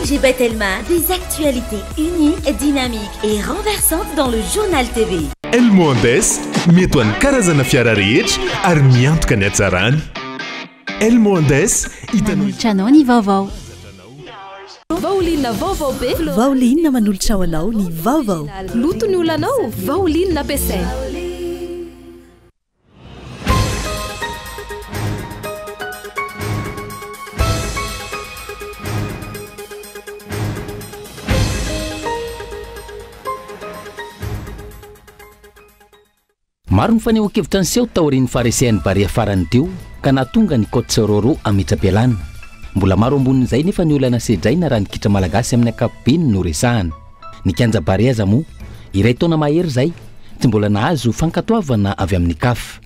MG by Telma, des actualités uniques, dynamiques et renversantes dans le Journal TV. Elmo Andes, mety ho an'ny karazana fiara rehetra ary miantoka ny hatsarany. Elmo Andes, hitanao Manolotra anao ny vaovao. Vaoline vaovao be. Vaoline manolotra ho anao ny vaovao. Loto ny olanao, Vaoline ampiasaina. Maro ny fanehoan-kevitra niseho taorian'ny faharesehan'ny Barea farany teo ka nahatonga ny coach Roro hametra-pialana. Mbola maro ambonin'izay nefa ny olana sedraina raha ny kitra malagasy amin'ny ankapobeny no resahana. Ny kianja Barea aza moa, iray taona mahery izay, tsy mbola nahazo fankatoavana avy amin'ny Caf.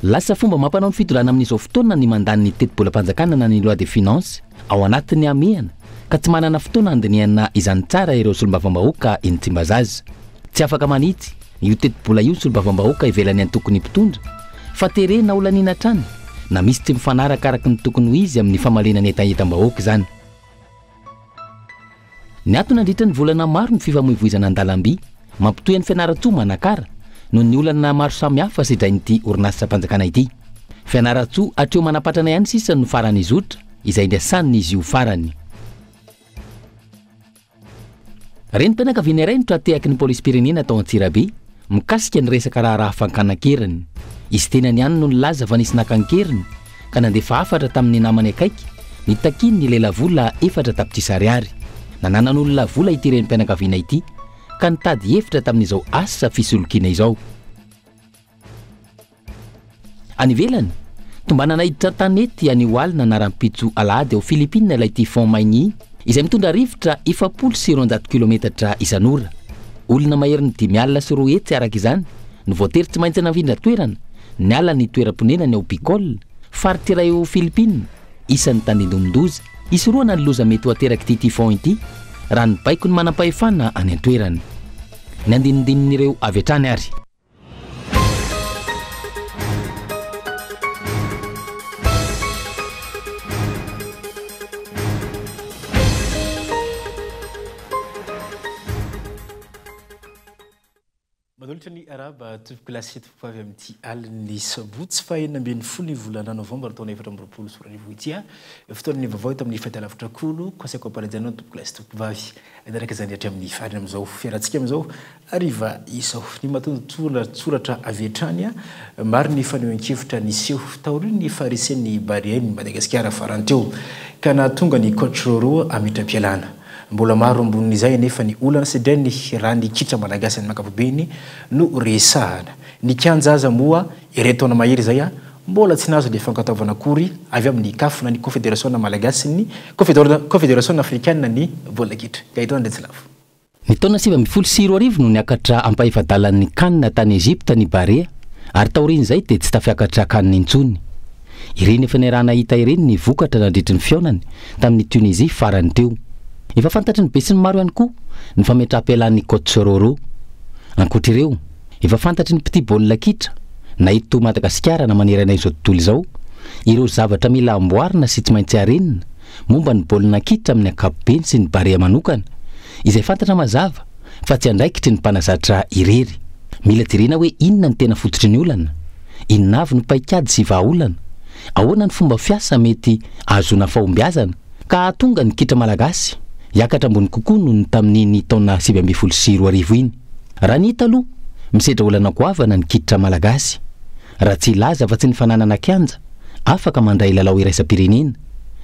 Lasa fomba amam-panao ny fitondrana amin'izao fotoana ny mandany ny tetibolam-panjakana na ny loi de finances ao anatin'ny hamehana ka tsy manana fotoana handinihana izany tsara ireo solombavambahoaka eny Tsimbazaza. Tsy afaka manitsy io tetibola io ny solombavambahoaka ivelan'ny antokon'ny mpitondra fa terena ho laniana hatrany na misy tsy mifanaraka araka ny tokony ho izy amin'ny famaliana ny hetahetam-bahoaka izany. Niato nandritra ny volana maro ny fifamoivoizana an-dalamby mampitohy an'i Fianarantsoa Manakara noho ny olana maro samihafa sedrain'ity orinasam-panjakana ity. Fianarantsoa hatreo Manampatrana ihany sisa no farany zotra izay niasan'izy io farany. Renim-pianakaviana iray no tra-tehaky ny polisim-pirenena tao Antsirabe mikasika ny resaka raharaha fankana an-keriny. Izy tenany ihany no nilaza fa nisy naka an-keriny ka nandefa hafatra tamin'ny namany akaiky nitakiany ny lelavola 4 tapitrisa ariary. Nananan'olona vola ity renim-pianakaviana ity ka nitady hevitra tamin'izao asa fisolokiana izao. Any ivelany, tombanana hiditra an-tanety anio alina na rahampitso alahady ao Philippines ilay typhon Maigny izay mitondra rivotra 240 kilometatra isan'ora. Olona maherin'ny 250 araka izany no voatery tsy maintsy nafindra toerana niala ny toeram-ponenany ao Bicol, faritra iray ao Philippines, isan'ny tandindomin-doza hisorohana ny loza mety ho aterak'ity typhon ity, raha ny baikon'ny manampahefana any an-toerana. Ny andinindinin'ireo avy hatrany ary. Manolotra ny arahaba tompokolahy sy tompokovavy amin'ity alin'ny sabotsy faha 16 ny volana novambra taona 2024 ity. Fotoanan'ny vaovao eto amin'ny fahitalavitra Kolo, koa ampanajanao tompokolahy sy tompokovavy. Hanaraka izany hatramin'ny farany amin'izao fiarantsika amin'izao hariva izao. Ny matoantsoratra avy hatrany, maro ny fanehoan-kevitra niseho taorian'ny faharesen'ny Barea-n'i Madagasikara farany teo ka nahatonga ny coach Roro hametra-pialana. Mbola maro ambonin'izay anefa ny olana sedrain'ny raha ny kitra malagasy amin'ny ankapobeny no resahana. Ny kianja aza moa iray taona mahery izay mbola tsy nahazo ilay fankatoavana akory avy amin'ny Caf na ny Konfederasiona Malagasin'ny Konfederasiona Afrikana ny baolina kitra. Gaëtan Andriantsilavo. Ny taona 2019 no niakatra ampahefa-dalan'ny Can tany Egypta ny Barea ary taorian'izay dia tsy tafiakatra Can intsony. Ireny efa niaraha-nahita ireny ny vokatra nandritry ny fihaonany tamin'i Tunisie farany teo. Efa fantatry ny besinimaro ihany koa ny fametraham-pialan'ny coach Roro. Ankoatra ireo, efa fantatry ny mpitia baolina kitra, na eto Madagasikara na manerana izao tontolo izao, ireo zavatra mila amboarina sy tsy maintsy harenina momba ny baolina kitra amin'ny ankapobeny sy ny Barea manokana, izay fantatra mazava fa tsy andraikitry ny mpanazatra irery. Mila jerena hoe inona ny tena fototry ny olana? Inona avy no paikady sy vahaolana? Ahoana ny fomba fiasa mety ahazoana fahombiazana ka hahatonga ny kitra malagasy hiakatra ambony kokoa noho ny tamin'iny taona 2019 iny? Raha ny hita aloha, misedra olana goavana ny kitra malagasy. Raha tsy hilaza afa-tsy ny fananana kianja afaka mandray lalao iraisam-pirenena,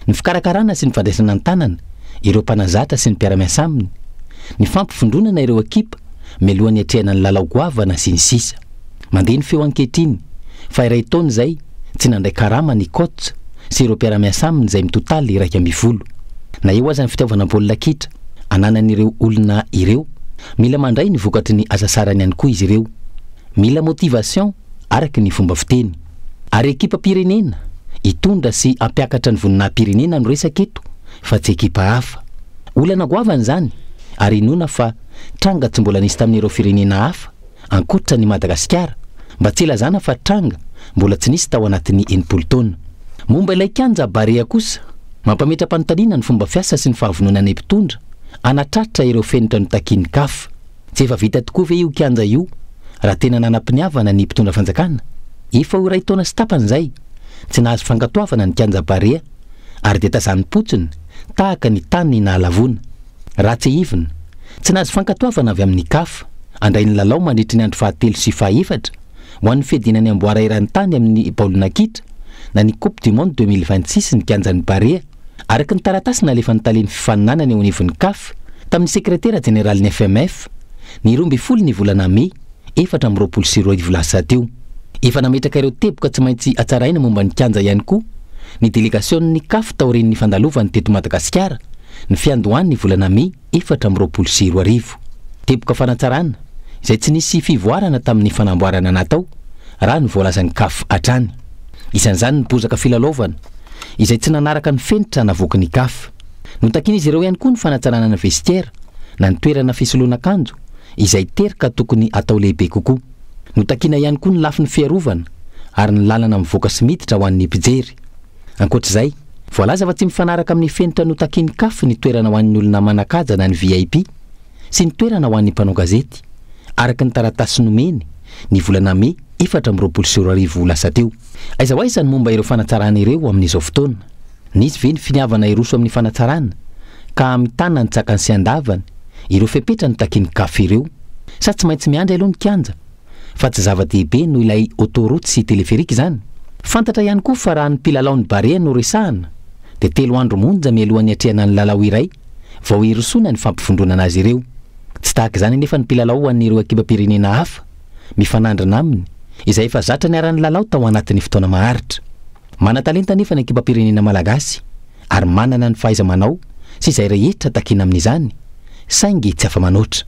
ny fikarakarana sy ny fandraisana an-tanana ireo mpanazatra sy ny mpiara-miasa aminy, ny fampivondronana ireo ekipa mialohan'ny hiatrehana ny lalao goavana sy ny sisa. Mandeha ny feo ankehitriny fa iray taona izay tsy nandray karama ny coach sy ireo mpiara-miasa aminy izay mitotaly 11. Na eo aza ny fitiavana baolina kitra ananan'ireo olona ireo, mila mandray ny vokatry ny asasarany ihany koa izy ireo. Mila motivation araka ny fomba fiteny. Ary ekipam-pirenena hitondra sy hampiakatra ny voninahi-pirenena no resaka eto fa tsy ekipa hafa. Olana goavana izany ary inoana fa tranga tsy mbola nisy tamin'ireo firenena hafa ankoatra an'i Madagasikara, mba tsy ilazana fa tranga mbola tsy nisy tao anatin'ny 60 taona. Momba ilay kianja Barea kosa. Mampametra-panontaniana ny fomba fiasa sy ny fahavononan'ny mpitondra hanatratra ireo fenitra notakian'ny Caf. Tsy efa vita tokoa ve io kianja io raha tena nanam-piniavana ny mpitondra fanjakana? Efa ho iray taona sy tapany izay, tsy nahazo fankatoavana ny kianja Barea ary dia tazanim-potsiny tahaka ny tany nahalavoana. Raha tsiahivina, tsy nahazo fankatoavana avy amin'ny Caf handray ny lalao mandritry ny andro fahatelo sy fahaefatra ho an'ny fiadiana ny amboara eran-tany amin'ny baolina kitra na ny Coupe du monde 2026 ny kianjan'ny Barea, araka ny taratasy nalefan'ny talen'ny fifaninanana eo anivon'ny Caf tamin'ny sekretera jeneralin'ny FMF, ny 12 ny volana mey 2024 lasa teo. Efa nametraka ireo teboka tsy maintsy hatsaraina momba ny kianja ihany koa ny delegasionin'ny Caf taorian'ny fandalovany teto Madagasikara ny fiandohan'ny volana mey 2024. Teboka fanatsarana izay tsy nisy fivoarana tamin'ny fanamboarana natao, raha ny voalazan'ny Caf hatrany. Isan'izany ny bozaka filalaovana, izay tsy nanaraka ny fenitra navoaky ny Caf. Notakian'izy ireo ihany koa ny fanatsarana ny vestiaire, na ny toerana fisoloana akanjo, izay tery ka tokony hatao lehibe kokoa. Notakiana ihany koa ny lafiny fiarovana ary ny lalana mivoaka sy miditra ho an'ny mpijery. Ankoatra izay, voalaza fa tsy mifanaraka amin'ny fenitra notakian'ny Caf ny toerana ho an'ny olona manan-kaja na ny VIP sy ny toerana ho an'ny mpanao gazety, araka ny taratasy nomeny ny volana mey 2024 lasa teo. Aiza ho aiza ny momba ireo fanatsarana ireo amin'izao fotoana? Nisy ve ny finiavana hiroso amin'ny fanatsarana ka hamitana ny tsakany sy andavany ireo fepetra notakian'ny Caf ireo? Sa tsy maintsy miandry aloha ny kianja fa tsy zava-dehibe noho ilay autoroute sy téléphérique izany? Fantatra ihany koa fa raha ny mpilalaon'ny Barea no resahana dia telo andro monja mialohan'ny hiatrehana ny lalao iray vao hirosoana ny fampivondronana azy ireo. Tsy tahaka izany anefa ny mpilalao ho an'ireo ekipam-pirenena hafa mifanandrina aminy izay efa zatra niara-nilalao tao anatin'ny fotoana maharitra. Manan-talenta anefa ny ekipam-pirenena malagasy ary manana ny fahaiza-manao sy izay rehetra takiana amin'izany, saingy tsy afa-manoatra.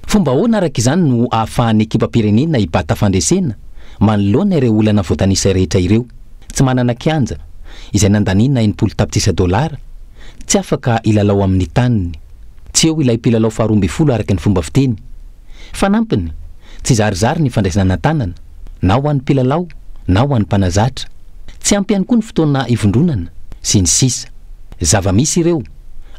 Fomba ahoana araka izany no ahafahan'ny ekipam-pirenena hibata fandresena manoloana ireo olana voatanisa rehetra ireo? Tsy manana kianja, izay nandaniana 60 tapitrisa dolara, tsy afaka hilalao amin'ny taniny. Tsy eo ilay mpilalao faharoa ambin'ny folo araka ny fomba fiteny. Fanampiny, tsy zarizary ny fandraisana an-tanana, na ho an'ny mpilalao na ho an'ny mpanazatra. Tsy ampy ihany koa ny fotoana hivondronana, sy ny sisa. Zava-misy ireo,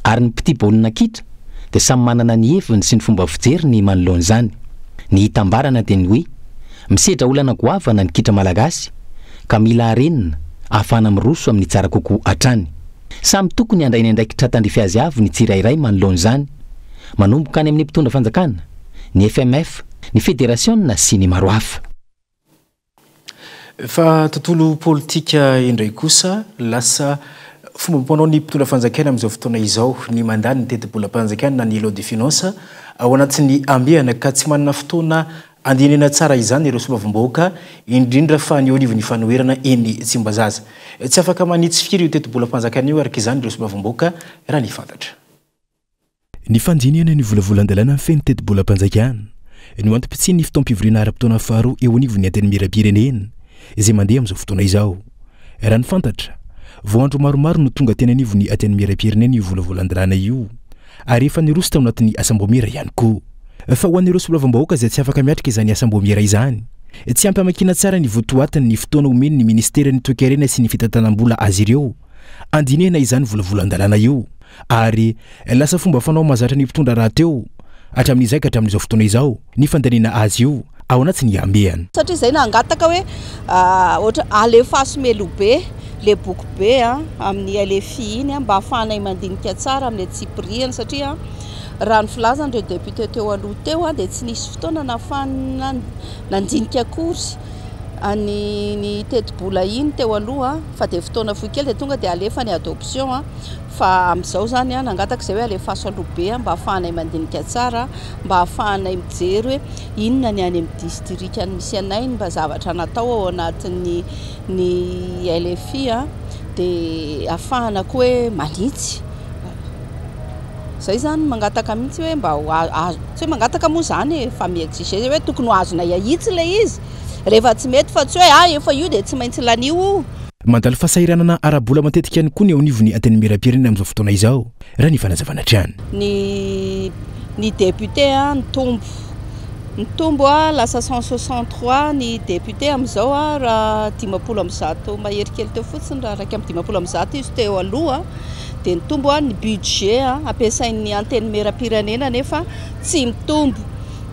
ary ny mpitia baolina kitra dia samy manana ny heviny sy ny fomba fijeriny manoloana izany. Ny hitambarana dia ny hoe, misedra olana goavana ny kitra malagasy, ka mila harenina ahafahana miroso amin'ny tsara kokoa hatrany. Samy tokony handray ny andraikitra tandrify azy avy ny tsirairay manoloana izany, manomboka any amin'ny mpitondra fanjakana, ny FMF, ny federasiona sy ny maro hafa. Fa tontolo politika indray kosa, lasa fombam-panao ny mpitondra fanjakana amin'izao fotoana izao ny mandany ny tetibolam-panjakana na ny loi de finance ao anatin'ny hamehana ka tsy manana fotoana andinihana tsara izany ireo solombavambahoaka, indrindra fa ny eo anivon'ny fanoherana eny Tsimbazaza. Tsy afaka manitsy firy io tetibolam-panjakana io araka izany ireo solombavambahoaka raha ny fantatra. Ny fandinihana ny volavolan-dalàna mifehy ny tetibolam-panjakana no antom-pisian'ny fotoam-pivoriana ara-potoana faharoa eo anivon'ny Antenimierampirenena izay mandeha amin'izao fotoana izao. Raha ny fantatra, vao andro maromaro no tonga teny anivon'ny Antenimierampirenena io volavolan-dalàna io ary efa niroso tao anatin'ny asam-baomiera ihany koa. Fa ho an'ireo solombavambahoaka izay tsy afaka miatrika izany asam-baomiera izany, tsy ampy hamakiana tsara ny votoatiny ny fotoana omen'ny minisiteran'ny Toekarena sy ny fitantanam-bola azy ireo handinihana izany volavolan-dalàna io ary lasa fomba fanao mahazatra ny mpitondra rahateo hatramin'izay ka hatramin'izao fotoana izao ny fandaniana azy io ao anatin'ny hamehana. Satria izay nangataka hoe ohatra alefaso melobe le boky be amin'ny LFI iny mba ahafahanay mandinika tsara amin'ilay tsipiriany satria raha ny filazan'ireo député teo aloha teo dia tsy nisy fotoana nahafahana nandinika akory ny tetibola iny teo aloha fa dia fotoana fohy kely dia tonga dia alefa ny adoption fa amin'izao zany nangataka izay hoe alefaso aloha be mba ahafahanay mandinika tsara, mba ahafahanay mijery hoe inona ny any amin'ny distrika misy anay mba zavatra natao ao anatin'ny ny LFI dia ahafahana koa hoe manitsy. Zay zany mangataka mihitsy hoe mba ho azo, tsy hoe mangataka moa zany fa mi-exiger hoe tokony ho azonay ahitsy ilay izy rehefa tsy mety fa tsy hoe ah efa io dia tsy maintsy lanio io. Mandalo fahasahiranana ara-bola matetika ihany koa ny eo anivon'ny Antenimierampirenena amin'izao fotoana izao, raha ny fanazavana hatrany. Ny ny député nitombo, nitombo lasa 163 ny député amin'izao raha 150 mahery kely teo fotsiny raha 151 izy teo aloha. dia nitombo ny budget ampiasain'ny Antenimierampirenena nefa tsy mitombo.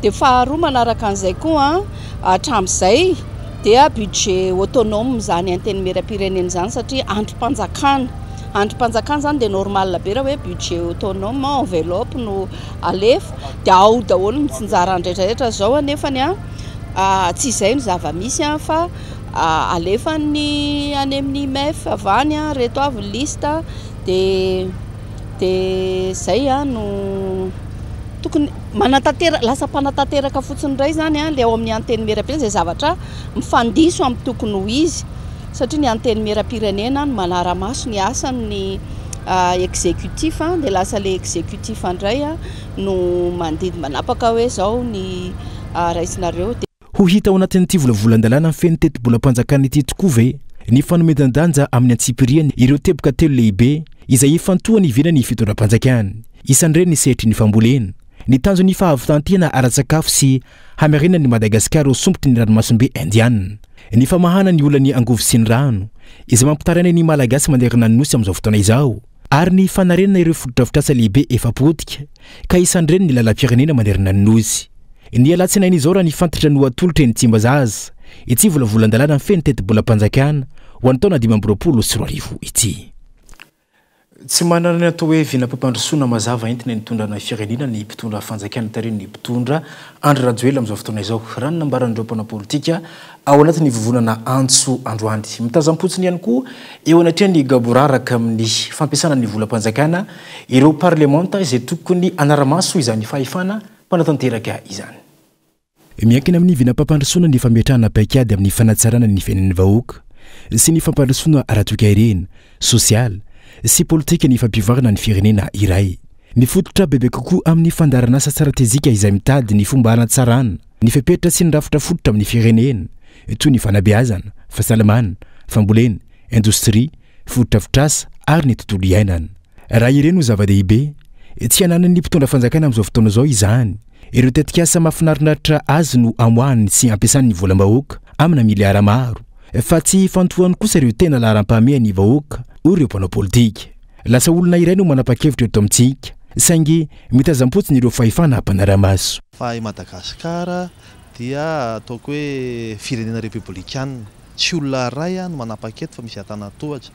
Dia faharoa manaraka an'izay koa hatramin'izay dia budget autonome izany Antenimierampirenena izany satria andrim-panjakana. Andrim-panjakana izany dia normal be raha hoe budget autonome, enveloppe no alefa dia ao daholo ny tsinjarany rehetra rehetra. Izao anefany tsy izay no zava-misy fa alefa ny any amin'ny MEF avy any, reto avy ny liste dia dia izay no tokony manatanteraka, lasa mpanatanteraka fotsiny indray izany ilay ao amin'ny Antenimierampirenena, izay zavatra mifandiso amin'ny tokony ho izy satria ny Antenimierampirenena no manara-maso ny asan'ny exécutif dia lasa ilay exécutif indray no mandidy manapaka hoe izao ny raisinareo. Ho hita ao anatin'ity volavolan-dalàna mifehy ny tetibolam-panjakana ity tokoa ve ny fanomezan-danja amin'ny antsipiriany ireo teboka telo lehibe izay ifantohany ivelan'ny fitondram-panjakana? Isan'ireny ny sehatry ny fambolena, ny tanjon'ny fahavitan-tena ara-tsakafo sy hamerenana an'i Madagasikara ho sompitry ny ranomasimbe Indiana, ny famahana ny olan'ny angovo sy ny rano izay mampitaraina ny Malagasy manerana ny Nosy amin'izao fotoana izao, ary ny fanarenana ireo fotodrafitrasa lehibe efa potika ka isan'ireny ny lalam-pirenena manerana ny Nosy. Ny alatsinainy izao raha ny fantatra no atolotra eny Tsimbazaza ity volavolan-dalàna mifehy ny tetibolam-panjakana ho an'ny taona 2025 ity. Tsy manana ny atao hoe vinam-pampandrosoana mazava entina nitondrana firenena ny mpitondra fanjakana tarihin'ny mpitondra Andry Rajoelina amin'izao fotoana izao, raha ny nambaran'ireo mpanao politika ao anatin'ny vovonana antso androany. Mitazam-potsiny ihany koa eo anatrehan'ny gaboraraka amin'ny fampiasana ny volam-panjakana ireo parlemanta izay tokony hanara-maso izany fahefana mpanatanteraka izany. Miankina amin'ny vinam-pampandrosoana ny fametrahana paikady amin'ny fanatsarana ny fiainan'ny vahoaka sy ny fampandrosoana ara-toekarena, sosialy sy politika ny fampivoarana ny firenena iray. Mifototra bebe kokoa amin'ny fandaharanasa stratejika izay mitady ny fomba hanatsarana ny fepetra sy ny rafitra fototra amin'ny firenena toy ny fanabeazana, fahasalamana, fambolena, indostria, fotodrafitrasa ary ny tontolo iainana. Raha ireny no zava-dehibe, tsy ananan'ny mpitondra fanjakana amin'izao fotoana izao izany. Ireo tetikasa mahafinaritra azy no amoahany sy ampiasany ny volam-bahoaka amina miliara maro, fa tsy ifantohany kosa ireo tena laharam-pahamehan'ny vahoaka, hoy ireo mpanao politika. Lasa olona iray no manapa-kevitra eto amintsika, saingy mitazam-potsiny ireo fahefana mpanara-maso. Fa i Madagasikara dia ataoko hoe firenena repoblikanina. Tsy olona iray no manapa-keto fa misy antanantohatra.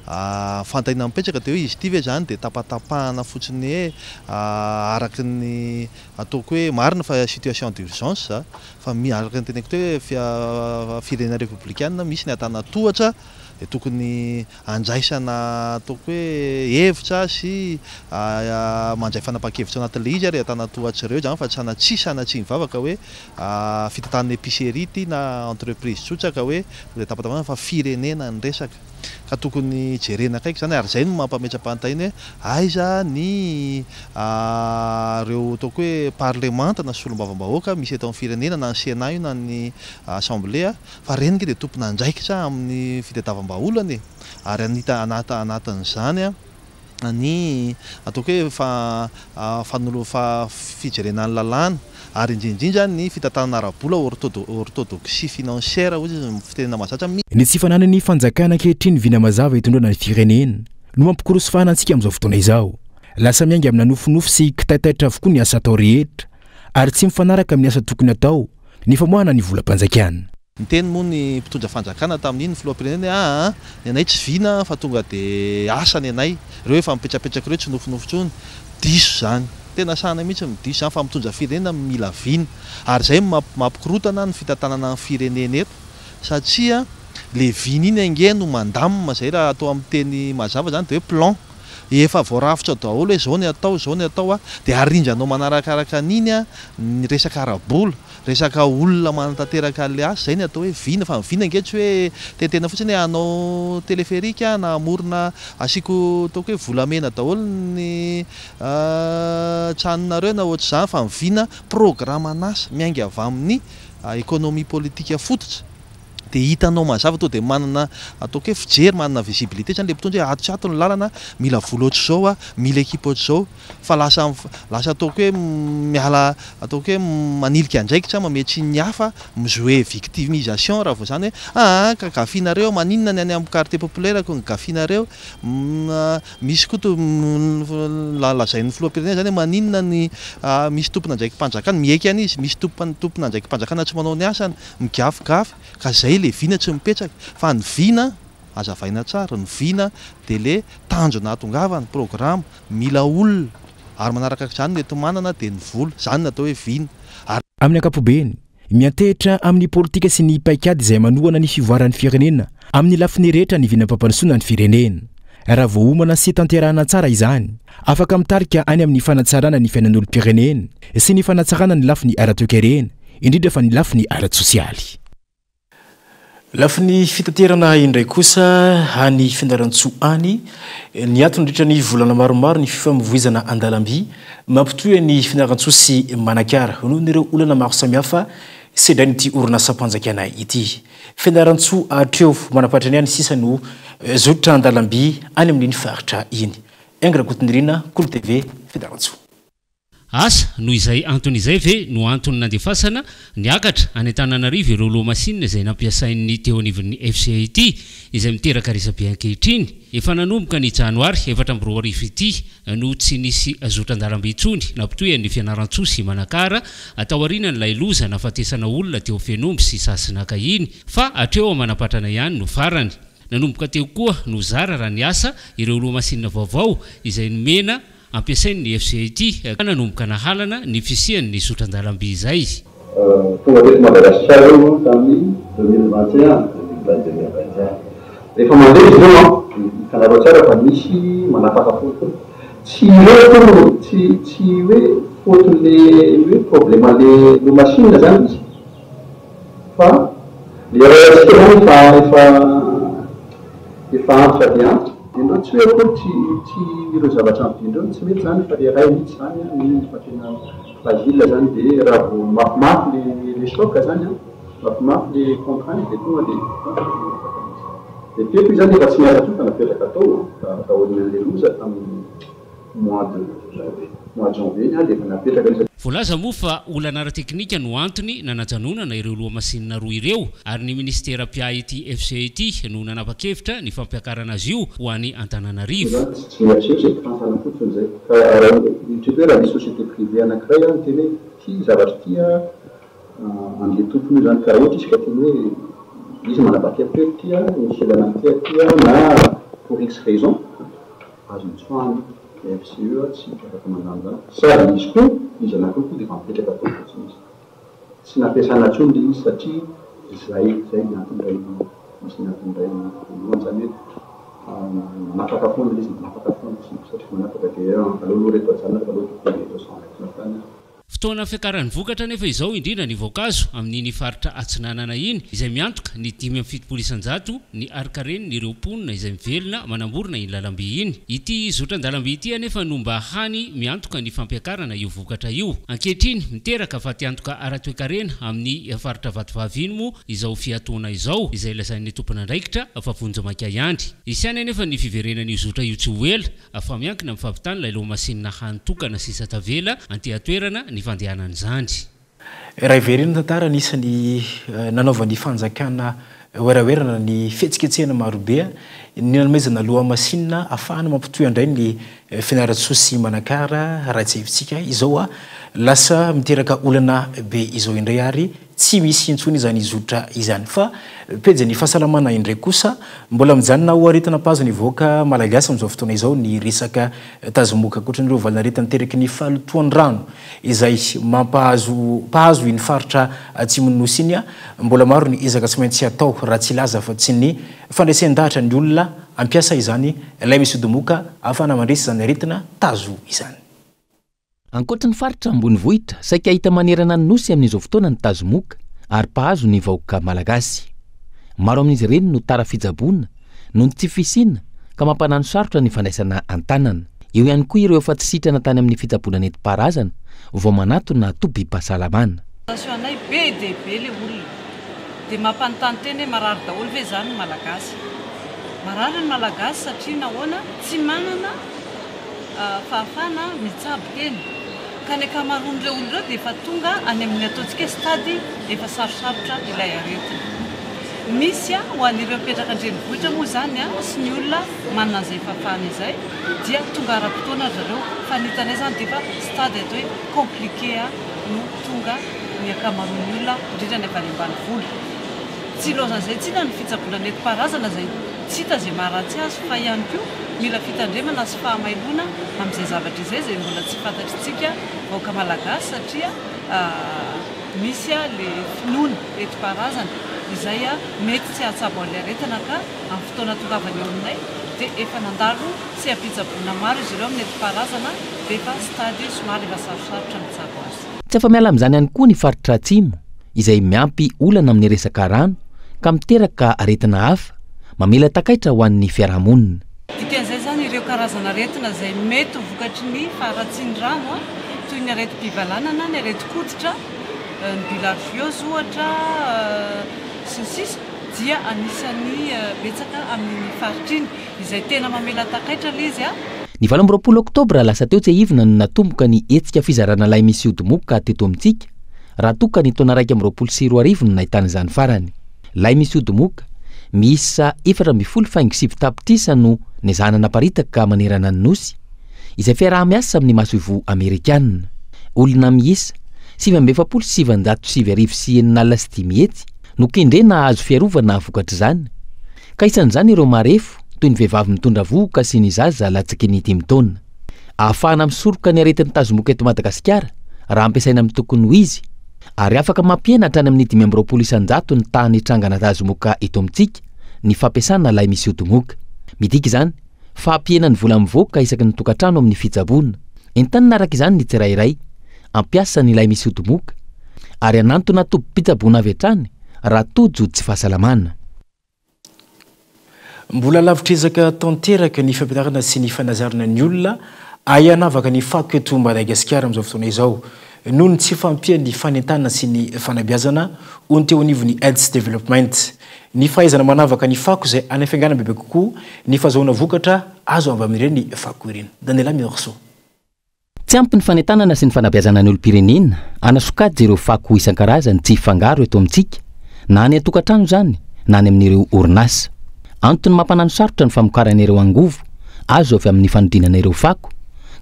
Fanontaniana mipetraka dia hoe izy ity ve izany dia tapatapahana fotsiny hoe araka ny ataoko hoe marina fa situation d'urgence fa araka ny teneniko teo hoe firenena repoblikanina misy ny antanantohatra dia tokony andraisana ataoko hoe hevitra sy mandray fanapahan-kevitra ao anatin'ilay izy ary antanantohatra ireo izany fa tsy sanatria sanatria mivavaka hoe fitantanana épicerie ity na entreprise tsotra ka hoe tonga dia tapatapahana fa firenena ny resaka ka tokony jerena akaiky izany ary izay no mampametra-panontaniana hoe aiza ny ireo ataoko hoe parlemanta na solombavambahoaka misy eto amin'ny firenena na ny sénat io na ny assemblée fa ireny ange dia tompon'andraikitra amin'ny fitadiavam-bahaolana e! Ary anita anata anatin'izany ny ataoko hoe fa fanolo fa fijerena ny lalàna ary indrindra indrindra ny fitantanana ara-bola orthodo orthodoxie financière hoy izy ny fitenena mahazatra. Ny tsy fananan'ny fanjakana ankehitriny vina mazava hitondrana ny firenena no mampikorosy fahana antsika amin'izao fotoana izao. Lasa miainga amina nofinofy sy kitaitaitra avokoa ny asa atao rehetra ary tsy mifanaraka amin'ny asa tokony atao ny famoahana ny volam-panjakana. Niteny moa ny mpitondra fanjakana tamin'iny, ny filoham-pirenena hoe aa, ny anay tsy vina fa tonga dia asa ny anay, ireo efa mipetrapetraka ireo tsy nofinofy intsony. Diso izany. Tena sahanay mihitsy ny diso izany fa mitondra firenena mila vina. Ary izay no mampikorontana ny fitantanana ny firenena eto satria ilay vina iny ange no mandamina, izay raha atao amin'ny teny mazava izany dia hoe plan. Efa voarafitra daholo hoe izao ny atao, izao ny atao dia arindranao manarakaraka an'iny ny resaka ara-bola. Resaka olona manatanteraka an'ilay asa, izay ny atao hoe vina, fa ny vina ange tsy hoe tenitena fotsiny hoe hanao téléphérique aho na hamorona asiako ataoko hoe volamena daholo ny tranonareo na ohatr'izany fa ny vina programan'asa miainga avy amin'ny économie politique fototra. Dia hitanao mazava tonga dia manana ataoko hoe fijery, manana visibilité zany le mpitondra hoe ato sy ato ny lalana, mila vola ohatr'izao a, mila équipe ohatr'izao, fa lasa lasa ataoko hoe miala ataoko hoe manilika andraikitra, mamehy tsiny ny hafa, mi-jouer victimisation raha vao zany hoe aa ka gafianareo, maninona ny any amin'ny quartier populaire ko no gafianareo, misy koa to lazain'ny filoham-pirenena zany hoe maninona ny misy tompon'andraiki-panjakana, miaiky ihany izy, misy tompon'andraiki-panjakana tsy manao ny asany, migafigafy. Ka zay le vina tsy mipetraka fa ny vina azavaina tsara, ny vina de le tanjona ahatongavana, programme, mila olona ary manaraka izany ny enti-manana de ny vola, zany no atao hoe vina ary. Amin'ny ankapobeny, miantehitra amin'ny politika sy ny paikady izay manohana ny fivoaran'ny firenena amin'ny lafiny rehetra ny vinam-pampandrosoana ny firenena. Raha voaomana sy tanterahana tsara izany, afaka mitarika any amin'ny fanatsarana ny fiainan'olom-pirenena sy ny fanatsarana ny lafiny ara-toekarena, indrindra fa ny lafiny ara-tsosialy. Lafiny fitaterana indray kosa, any Fianarantsoa any, niato nandritra ny volana maromaro ny fifamoivoizana an-dalamby mampitohy an'i Fianarantsoa sy Manakara noho ireo olana maro samihafa sedrain'ity orinasam-panjakana ity. Fianarantsoa hatreo Manampatrana ihany sisa no zotra an-dalamby any amin'iny faritra iny. Haingo Rakotonirina, Kolo TV, Fianarantsoa. Asa, noho izay antony izay ve no antony nandefasana niakatra any Antananarivo ireo lohamasinina izay nampiasain'ny teo anivon'ny FCA ity, izay miteraka resabe ankehitriny? Efa nanomboka ny janoary 2024 ity no tsy nisy zotra an-dalambe intsony nampitohy an'i Fianarantsoa sy Manakara taorianan'ilay loza nahafatesana olona teo Fenomby sy Sahasinaka iny, fa hatreo Manampatrana ihany no farany. Nanomboka teo koa no zara raha niasa ireo lohamasinina vaovao izay nomena ampiasain'ny FCA ity ka nanomboka nahalana ny fisian'ny zotran-dalamby izay. Tonga teto Madagasikara io tamin'ny 2021, 2021. Rehefa mandeha izy ireo an, hitanareo tsara fa misy manapaka foto. Tsy ireo akory no, tsy tsy hoe faute-n'le hoe problème-n'le le machine zany izy fa le raintsika zany efa efa efa antitra dia antitra. Dia ndreo tsy hoe akory tsy tsy ireo zavatra ampiana ireo no tsy mety zany fa le ray mihitsy zany an no efa tena fragile zany dia raha vao mafimafy le le choc zany an, mafimafy le contrainte dia tonga dia afaka mihitsy. Dia teto izy zany efa tsy miasa intsony fa napetraka tao an, taorian'le loza tamin'ny mois de janvier, mois de janvier iny an dia efa napetraka izy. Voalaza moa fa olana ara-teknika no antony nanajanonana ireo lohamasinina roa ireo ary ny minisitera mpiahy ity FCE ity no nanapa-kevitra ny fampiakarana azy io ho any Antananarivo. Izany tsy miatrika izay mpitantana fotsiny izay fa raha mieritreritra hoe raha misy société privée anankiray aho miteny hoe ity zavatra ity an'ilay tompony io izany ka raha ohatra izy ka teny hoe izy manapa-kevitra hoe ity misy olana amin'ity aty na pour x raison azony tsoahana io. FCE tsy afaka mandany izany sady izy koa izy anankiroa koa dia efa mipetraka tao fotsiny izy. Tsy nampiasana intsony ilay izy satria izay izay ny antony iray misy ny antony iray voalohany izany hoe manapaka foana ilay izy manapaka foana tsy satria manapaka dia aleo aloha ireto ajanona fa aleo tokony ireto asana. Fotoana fiakaran'ny vokatra anefa izao, indrindra ny voankazo amin'iny faritra Atsinanana iny, izay miantoka ny 75% ny harinkarenin'ireo mponina izay mivelona manamorona iny lalamby iny. Ity zotran-dalamby ity anefa no mba hany miantoka ny fampiakarana io vokatra io. Ankehitriny, miteraka fatiantoka ara-toekarena amin'ny faritra Vatovavy iny moa izao fiatoana izao, izay lazain'ny tompon'andraikitra fa vonjimaika ihany. Hisy ihany anefa ny fiverenan'io zotra io tsy ho ela. Fa miankina amin'ny fahavitan'ilay ilay lohamasinina hany tokana sisa tavela anty an-toerana ny fandehanan'izany. Raha heverina ny tantara, anisan'ny nanaovan'ny fanjakana werawera ny fihetsiketsehana marobe ny nanomezana lohamasinina ahafahana mampitohy indray ny Fianarantsoa sy Manakara, raha tsiahivintsika izao lasa miteraka olana be izao indray ary Tsy misy intsony izany zotra izany. Fa pejin'ny fahasalamana indray kosa, mbola mijanona ho aretina mpahazo ny vahoaka malagasy amin'izao fotoana izao ny resaka tazomoka. Ankoatran'ireo valanaretina ateraky ny fahalotoan'ny rano izay mampahazo mpahazo iny faritra atsimon'ny Nosy iny, mbola maro ny ezaka tsy maintsy atao raha tsy hilaza afa-tsy ny fandresen-dahatra ny olona hampiasa izany lay misy odimoka ahafahana mandresy izany aretina tazo izany. Ankoatry ny faritra ambonivohitra, saika hita manerana ny Nosy amin'izao fotoana ny tazomoka ary mpahazo ny vahoaka malagasy. Maro amin'izy ireny no tara fitsaboana noho ny tsy fisiana ka mampanano sarotra ny fandraisana an-tanana. Eo ihany koa ireo efa tsy sitrana tany amin'ny fitsaboana nentim-paharazana vao manatona tobim-pahasalamana. Tension anay be dia be le olona. Dia mampanontany tena hoe marary daholo ve izany ny Malagasy? Marary ny Malagasy satria nahoana? Tsy manana fahafahana mitsabo tena. Ka ny ankamaroan'ireo olona ireo dia efa tonga any amin'ny ataontsika hoe stade efa sarosarotra ilay aretina. Misy ho an'ireo mipetraka an-drenivohitra moa izany sy ny olona manana an'izay fahafahana izay dia tonga ara-potoana ry zareo fa ny hitanay izany dia efa stade atao hoe compliqué no tonga ny ankamaroan'ny olona indrindra ny avy any ambanivolo. Tsy ilaozan'izay tsinona ny fitsaboana nentim-paharazana izay tsy hita izay maharatsy azy fa ihany koa mila fitandremana sy fahamailoana amin'izay zavatra izay izay mbola tsy fantatr'tsika vahoaka malagasy satria misy ilay finoana nentim-paharazana izay mety tsy hahatsabo an'ilay aretina ka amin'ny fotoana tongavany eo aminay dia efa nandalo seha-pitsaboana maro izy ireo amin'ny nentim-paharazana dia efa stade somary efa sarosarotra mitsabo azy. Tsy afa-miala amin'izany ihany koa ny faritra Atsimo izay miampy olana amin'ny resaka rano ka miteraka aretina hafa, mamela takaitra ho an'ny fiarahamonina. Dikan'izay izany ireo karazana aretina izay mety ho vokatry ny faharatsian'ny rano toy ny aretim-pivalanana, ny aretin-koditra, ny bilharziose ohatra sy ny sisa dia anisan'ny betsaka amin'iny faritra iny izay tena mamela takaitra ilay izy. Ny 28 oktobra lasa teo tsiahivina no natomboka ny hetsika fizarana lay misy ody moka teto amintsika raha toa ka ny taona 2021 no nahitana izany farany. Lay misy ody moka miisa 14 faingo 9 tapitrisa no nezahana naparitaka manerana ny Nosy, izay fiaraha-miasa amin'ny masoivoho amerikanina. Olona miisa 949 006 no kendrena hahazo fiarovana vokatr'izany, ka isan'izany ireo marefo toy ny vehivavy mitondra vohoka sy ny zaza latsaky ny 5 taona. Ahafahana misoroka ny aretin'ny tazomoka eto Madagasikara raha ampiasaina amin'ny tokony ho izy, ary afaka mampihena hatrany amin'ny 25% ny tahan'ny trangana tazomoka eto amintsika ny fampiasana lay misy ody moka. Midika izany fa hampihena ny vola mivoaka isaky ny tokantrano amin'ny fitsaboana. Entanina araka izany ny tsirairay hampiasa ny lay misy ody moka ary hanantona tobim-pitsaboana avy hatrany raha tojo tsy fahasalamana. Mbola lavitr'ezaka tanteraka ny fampianarana sy ny fanazarana ny olona hahay hanavaka ny fako eto Madagasikara amin'izao fotoana izao noho ny tsy fahampian'ny fanentanana sy ny fanabeazana ho ny teo anivon'ny AIDS Development. Ny fahaizana manavaka ny fako izay hanafainganana bebe kokoa ny fahazahoana vokatra azo avy amin'ireny fako ireny. Daniela Miorso. Tsy ampy ny fanentanana sy ny fanabeazana ny olom-pirenena hanasokajy ireo fako isan-karazany tsy hifangaro eto amintsika, na any an-tokantrano izany na any amin'ireo orinasa. Antony mampanano sarotra ny famokarana ireo angovo azo avy amin'ny fanodinana ireo fako,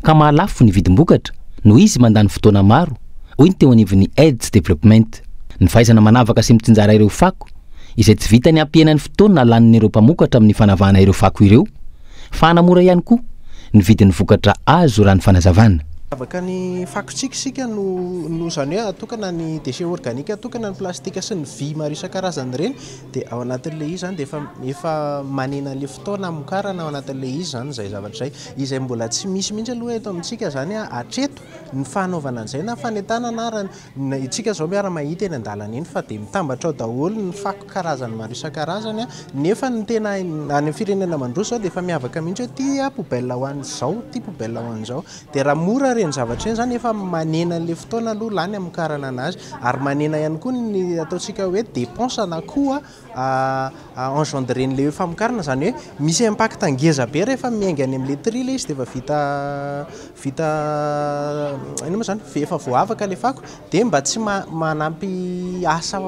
ka mahalafo ny vidim-bokatra noho izy mandany fotoana maro, hoy ny teo anivon'ny AIDS Development. Ny fahaizana manavaka sy mitsinjara ireo fako, izay tsy vitan'ny hampihena ny fotoana lanin'ireo mpamokatra amin'ny fanavahana ireo fako ireo, fa hanamora ihany koa ny vidin'ny vokatra azo raha ny fanazavana. Afaka ny fakontsika isika no no izany hoe atokana ny déchets organiques, atokana ny plastique sy ny vy maro isan-karazany ireny dia ao anatin'ilay izy izany dia efa efa manena an'ilay fotoana hamokarana ao anatin'ilay izy izany izay zavatra izay. Izay mbola tsy misy mihitsy aloha eto amintsika izany hatreto ny fanaovana an'izay na fanentanana ary Isika izao miara-mahita eny an-dalana eny fa dia mitambatra ao daholo ny fako karazany maro isan-karazany nefa ny tena any amin'ny firenena mandroso izao dia efa miavaka mihitsy hoe ity poubelle ho an'izao, ity poubelle ho an'izao. Dia raha mora ireny zavatra ireny izany efa manena an'ilay fotoana aloha lany hamokarana an'azy ary manena ihany koa ny ataontsika hoe dépense na koa engendrer-n'ilay hoe famokarana, izany hoe misy impact ngeza be rehefa miainga any amin'ilay tri ilay izy dia efa vita vita inona moa izany, efa voavaka ilay fako dia mba tsy manampy asa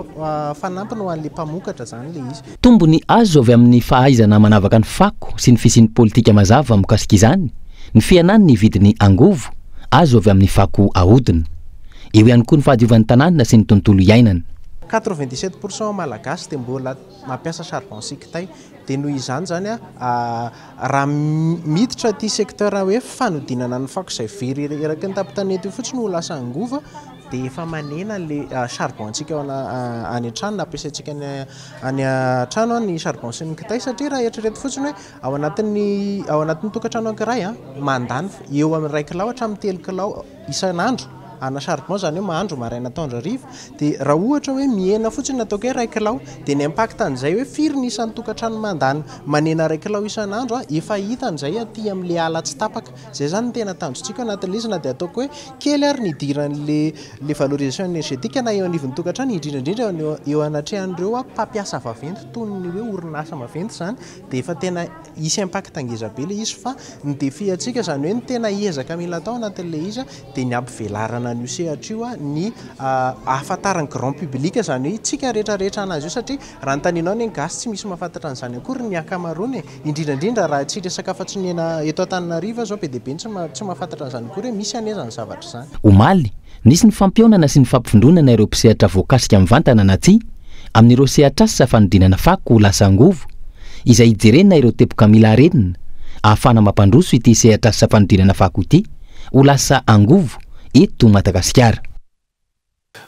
fanampiny ho an'ilay mpamokatra izany ilay izy. Tombony azo avy amin'ny fahaizana manavaka ny fako sy ny fisian'ny politika mazava mikasika izany ny fihenan'ny vidin'ny angovo azo avy amin'ny fako ahodina. Eo ihany koa ny fahadiovan'ny tanàna sy ny tontolo iainana. 97 % malagasy dia mbola mampiasa charbon sy kitay. Dia noho izany izany raha miditra ity secteur hoe fanodinana ny fako izay very eraky ny tampon-tanety io fotsiny ho lasa angovo dia efa manena ilay charbon antsika ao any an-trano na ampiasaintsika any an-trano ny charbon sy ny kitay satria raha eritrereto fotsiny hoe ao anatin'ny ao anatin'ny tokantrano anankiray mandany eo amin'ny 1 kilao hatramin'ny 3 kilao isan'andro. ana charbon, izany hoe mahandro maraina atoandro hariva, dia raha ohatra hoe mihena fotsiny ataoko hoe iray kilao, dia ny impact an'izay hoe firy ny isan'ny tokantrano mandany manena iray kilao isan'andro, efa hitan'izay aty amin'ilay ala tsy tapaka. Izay izany no tena tanjontsika ao anatin'ilay izy, na dia ataoko hoe kely ary ny hidiran'ilay ilay valorisation énergétique na eo anivon'ny tokantrano, indrindra indrindra eo anatrehan'ireo mpampiasa vaventy toy ny hoe orinasa maventy izany, dia efa tena hisy impact ngeza be ilay izy. Fa ny défi antsika, izany hoe ny tena ezaka mila atao anatin'ilay izy, dia ny hampivelarana an'io sehatra io, ny ahafantaran'ny grand public, izany hoe isika rehetra rehetra an'azy io, satria raha anontanianao anie ny gasy tsy misy mahafantatra an'izany akory ny ankamaroany e, indrindra indrindra raha tsy hiresaka afa-tsy ny ena eto Antananarivo aho izao, be dia be ny tsy mahafantatra an'izany akory hoe misy anie izany zavatra izany. Omaly, nisy ny fampihaonana sy ny fampivondronana ireo mpisehatra voakasika mivantana na tsia amin'ireo sehatr'asa fanodinana fako ho lasa angovo, izay hijerena ireo teboka mila harenina ahafahana mampandroso ity sehatr'asa fanodinana fako ity ho lasa angovo eto Madagasikara.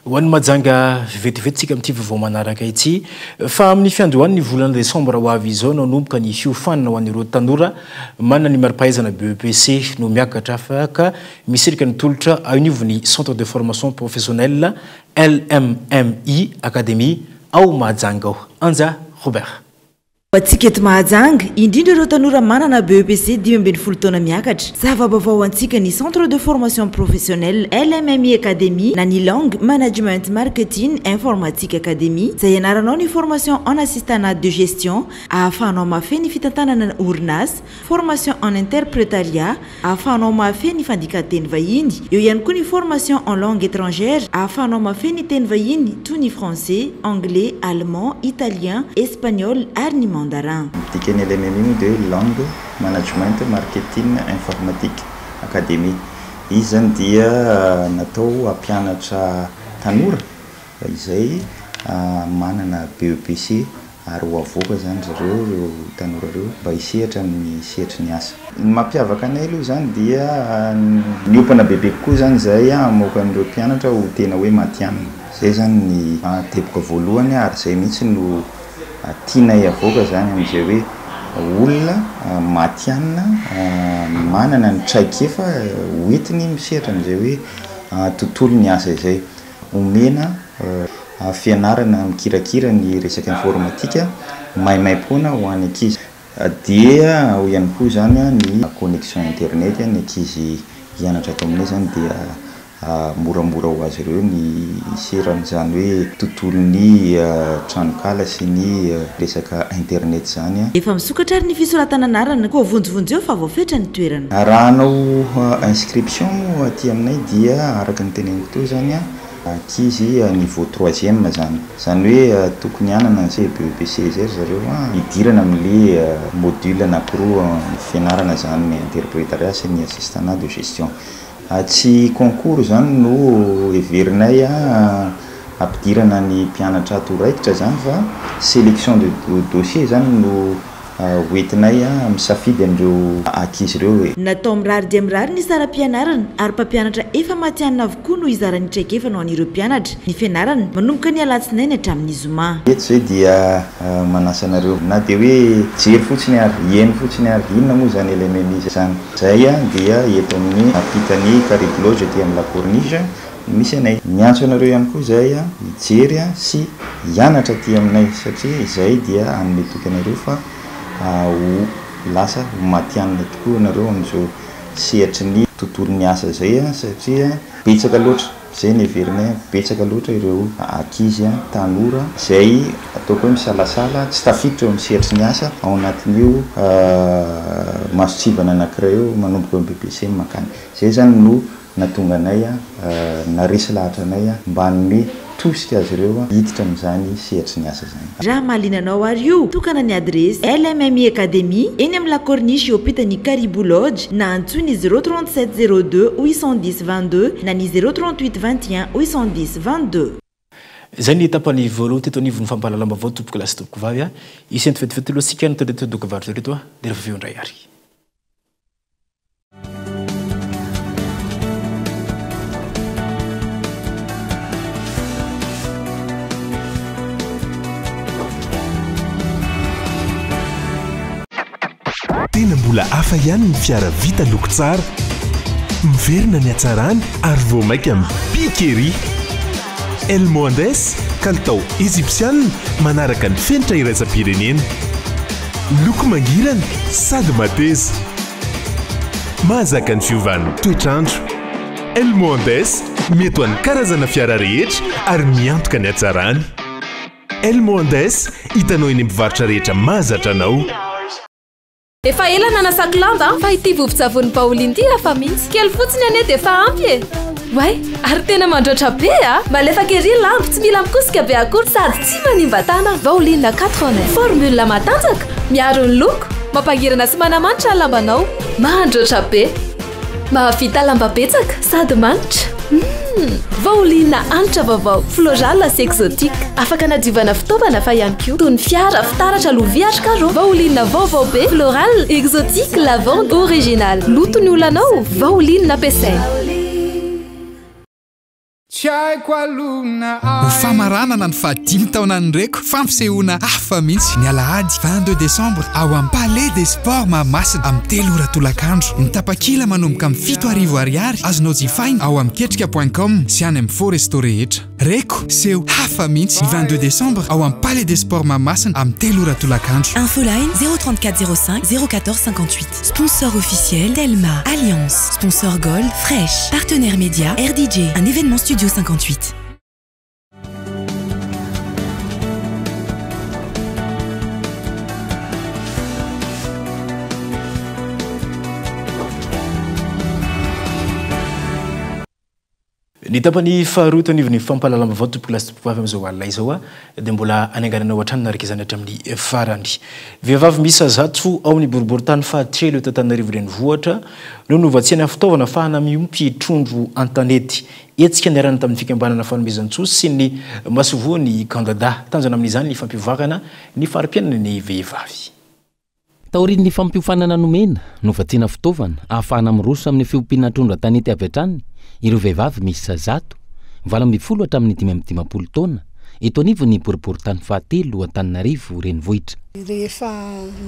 Ho an'i Mahajanga, vetivety tsika amin'ity vaovao manaraka ity, fa amin'ny fiandohan'ny volana desambra ho avy izao no hanomboka ny fiofanana ho an'ireo tanora manana ny mari-pahaizana BEPC no miakatra afaka misirika ny tolotra anivon'ny Centre de formation professionnelle LMMI Academy ao Mahajanga ao. Anja Robert. Ho antsika eto Mahajanga, indrindra ireo tanora manana BEPC 15 taona miakatra, zava-baovao ho antsika ny Centre de formation professionnelle LMMI Academy na ny Langue, Management, Marketing, Informatique Academy izay ianaranao ny formation en assistanat de gestion ahafahanao mahafehy ny fitantanana orinasa, Formation en interpretariat, ahafahanao mahafehy ny fandikan-teny vahiny. Eo ihany koa ny formation en langue étrangère, ahafahanao mahafehy ny teny vahiny toy ny français, anglais, allemand, italien, espagnol ary ny mandarin. Ny dikan'ny LMMI moa dia hoe Langue, Management, Marketing, Informatique Academy. Izy izany dia natao hampianatra tanora izay manana BEPC ary ho avoaka izany ry zareo ireo tanora ireo mba hisehatra amin'ny sehatry ny asa. Ny mampiavaka anay aloha izany dia miompana bebe kokoa izany izahay hamoaka an'ireo mpianatra ho tena hoe matihanina. Izay izany ny teboka voalohany ary izay mihitsy no tianay havoaka izany amin'izay hoe olona matihanina manana ny traikefa hoentiny misehatra amin'izay hoe tontolon'ny asa izay. Omena fianarana mikirakira ny resaka informatika maimaimpoana ho an'ny ankizy. Dia ao ihany koa izany ny connexion internet, ny ankizy hianatra ato aminay izany dia moramora ho azy ireo ny hiseran'izany hoe tontolon'ny tranonkala sy ny resaka internet izany. Efa misokatra ary ny fisoratana anarana, koa vonjivonjeo fa voafetra ny toerana. Raha hanao inscription moa aty aminay dia araka ny teneniko teo izany ankizy niveau troisième izany. Izany hoe tokony hanana an'izay BEPC izay ry zareo hidirana amin'ilay module anankiroa fianarana izany, ny interprétariat sy ny assistanat de gestion. Tsy concours izany no heverinay hampidirana ny mpianatra ato ho raikitra izany fa sélection de dossier izany no Hoentinay misafidy an'ireo ankizy ireo e. Natao mirary dia mirary ny saram-pianarana ary mpampianatra efa matihanina avokoa no hizara ny traikefa ho an'ireo mpianatra ny fianarana manomboka ny alatsinainy hatramin'ny zoma. Eto izay dia manasa anareo na dia hoe hijery fotsiny ary, hihaino fotsiny ary, inona moa izany LMMI izany? Izay dia eto amin'ny ampitan'ny Karibo Lodge aty amin'ny La Corniche no misy anay. Miantso anareo ihany koa izahay hijery sy hianatra aty aminay satria izay dia hanome toky anareo fa ho lasa ho matihanina tokoa ianareo amin'izao sehatry ny tontolon'ny asa izay satria betsaka loatra, izay no heverinay, betsaka loatra ireo ankizy, tanora izay ataoko hoe misalasala, tsy tafiditra eo amin'ny sehatry ny asa ao anatin'io mason-tsivana anankiray io manomboka eo amin'ny BPC mankany. Izay izany no Nahatonga anay, naresy lahatra anay mba hanome tosika azy ireo hiditra amin'izany sehatry ny asa izany. Raha mahaliana anao ary io, tokana ny adiresy, LMMI Academy, eny amin'ny La Corniche eo ampitan'ny Caribou Lodge, na antsoy ny 037 02 810 22 na ny 038 21 810 22. Izay ny tapany voalohany teto anivon'ny fampahalalam-baovao tompokolahy sy tompokovavy a! Hisento vetivety aloha isika nitondra ireto dokambarotra ireto a! Dia rehefa avy eo indray ary. Tena mbola hafa ihany ny fiara vita loko tsara. Miverina ny hatsarany ary vao mainka mibika ery. El Mohandes, kalitao Ejipsiana manaraka ny fenitra iraisam-pirenena. Loko mangirana sady mateza. Mahazaka ny fiovan'ny toetr'andro. El Mohandes, mety ho an'ny karazana fiara rehetra ary miantoka ny hatsarany. El Mohandes, hitanao eny amin'ny mpivarotra rehetra mahazatra anao. Efa ela nanasako lamba fa ity vovon-tsavony Baolina ity hafa mihitsy. Kely fotsiny anie dia efa ampy e! Oay! Ary tena mandroatra be a! Malefaka ery ny lamba, tsy mila mikosika be akory sady tsy manimba tanana. Baolina 4 en 1. Formule matanjaka, miaro ny loko, mampangirana sy manamanitra ny lambanao. Mandroatra be! Mahavita lamba betsaka sady manitra. Humm! Vaolina hanitra vaovao, floral sy exotique. Afaka anadiovana fitaovana fa ihany koa toy ny fiara, fitaratra, lovia ary carreaux. Vaolina vaovao be, floral, exotique, lavande, original. Loto ny olanao, vaolina ampiasaina. Tsy haiko alona ahy. Ho famaranana ny fahadimy taonan'ny Reko, fampisehoana hafa mihitsy, ny alahady 22 décembre ao amin'ny Palais des Sports Mahamasina amin'ny telo ora tolakandro. Ny tapakila manomboka amin'ny 7000 ariary azonao jifaina ao amin'ny ketrika point com sy any amin'ny faux resto rehetra. Reko, seho hafa mihitsy, ny 22 décembre ao amin'ny Palais des Sports Mahamasina amin'ny telo ora tolakandro. Infoline 034 05 014 58. Sponsor officiel Telma, Alliance, Sponsor Gold, Fresh, Partenaire Média, RDJ, un événement Studio 58. Ny tapany faharoa eto anivon'ny fampahalalam-baovao tompokolahy sy tompokovavy amin'izao alina izao dia mbola anengananao hatrany naraka izany hatramin'ny farany. Vehivavy miisa zato ao amin'ny boriborintany fahatelo eto Antananarivo Renivohitra no novatsiana fitaovana afahana miompy trondro an-tanety. Hetsika niarahana tamin'ny fikambanana Fanomezantsoa sy ny masoivohon'i Kandada. Tanjona amin'izany ny fampivoarana ny fari-piainan'ny vehivavy. Taorian'ny fampiofanana nomena, novatsiana fitaovana ahafahana miroso amin'ny fiompiana trondro an-tanety avy hatrany ireo vehivavy miisa 118 hatramin'ny 55 taona eto anivon'ny boriborintany fahatelo Antananarivo Renivohitra. Rehefa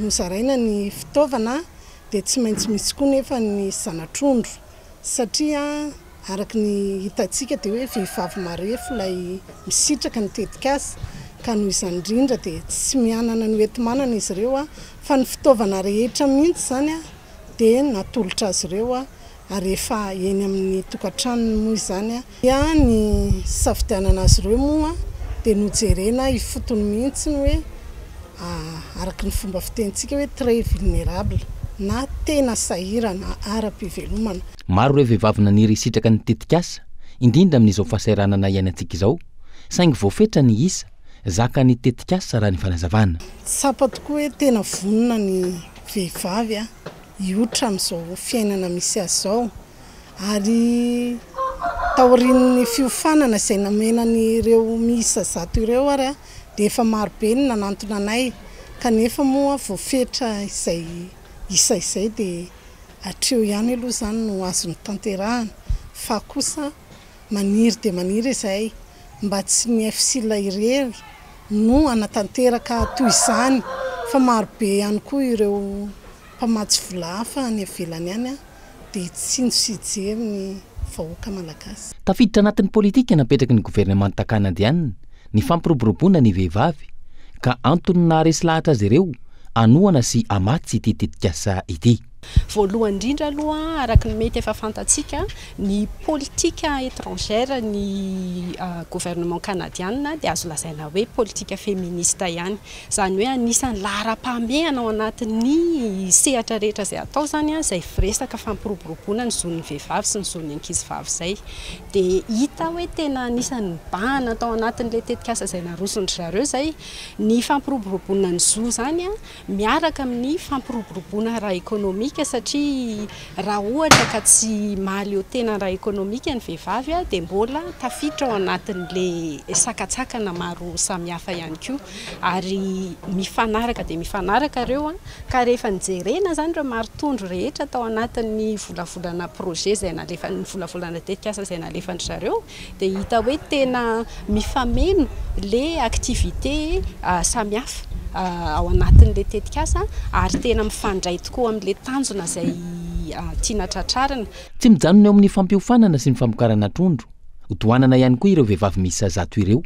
nozaraina ny fitaovana dia tsy maintsy misy koa nefa ny zana-trondro satria araka ny hitantsika dia hoe vehivavy marefo ilay misitraka ny tetikasa ka noho izany indrindra dia tsy mianana ny hoenti-manana izy ireo fa ny fitaovana rehetra mihitsy izany dia natolotra azy ireo ary efa eny amin'ny tokantranony moa izany. Ny safidianana azy ireo moa dia nojerena ifotony mihitsy ny hoe araka ny fomba fitenintsika hoe très vulnérable na tena sahirana ara-pivelomana. Maro ireo vehivavy naniry hisitraka ny tetikasa, indrindra amin'izao fahasahiranana iainantsika izao, saingy voafetra ny isa zakan'ny tetikasa raha ny fanazavana. Tsapa tokoa hoe tena vonona ny vehivavy hiotra amin'izao fiainana misy azy izao ary taorian'ny fiofanana izay nomena an'ireo miisa 100 ireo ary dia efa marobe ny nanantona anay kanefa moa voafetra izay isa izay dia Hatreo ihany aloha izany no azo notanterahana fa kosa maniry dia maniry izahay mba tsy ny FSIL irery no hanatanteraka toy izany fa marobe ihany koa ireo mpamatsy vola hafa any ivelany any dia hitsinjo sy hijery ny vahoaka malagasy. Tafiditra anatin'ny politika napetraky ny governemanta kanadianina ny fampiroboroboana ny vehivavy ka antony naharesy lahatra azy ireo hanohana sy hamatsy ity tetikasa ity. Voalohany indrindra aloha, araka ny mety efa fantatsika, ny politika étrangère ny gouvernement canadiana dia azo lazaina hoe politika féministe ihany. Izany hoe anisan'ny laharam-pahamehana ao anatin'ny sehatra rehetra izay atao izany izay resaka fampiroboroboana ny zon'ny vehivavy sy ny zon'ny ankizivavy izay. Dia hita hoe tena anisan'ny nibahana tao anatin'ilay tetikasa izay naroson-dry zareo izay ny fampiroboroboana ny zo izany miaraka amin'ny fampiroboroboana ara-ekonomika satria raha ohatra ka tsy mahaleo tena ara-ekonomika ny vehivavy dia mbola tafiditra ao anatin'ilay sakantsakana maro samihafa ihany koa ary mifanaraka dia mifanaraka ireo ka rehefa nijerena izany ireo marin-tondro rehetra tao anatin'ny volavolana projet izay nalefan'ny volavolana tetikasa izay nalefan-dry zareo dia hita hoe tena mifameno le activité samihafa ao anatin'ilay tetikasa ary tena mifandray tokoa amin'ilay tanjona izay izay tiana tratrarina. Tsy mijanona eo amin'ny fampiofanana sy ny famokarana trondro, hotohanana ihany koa ireo vehivavy miisa 100 ireo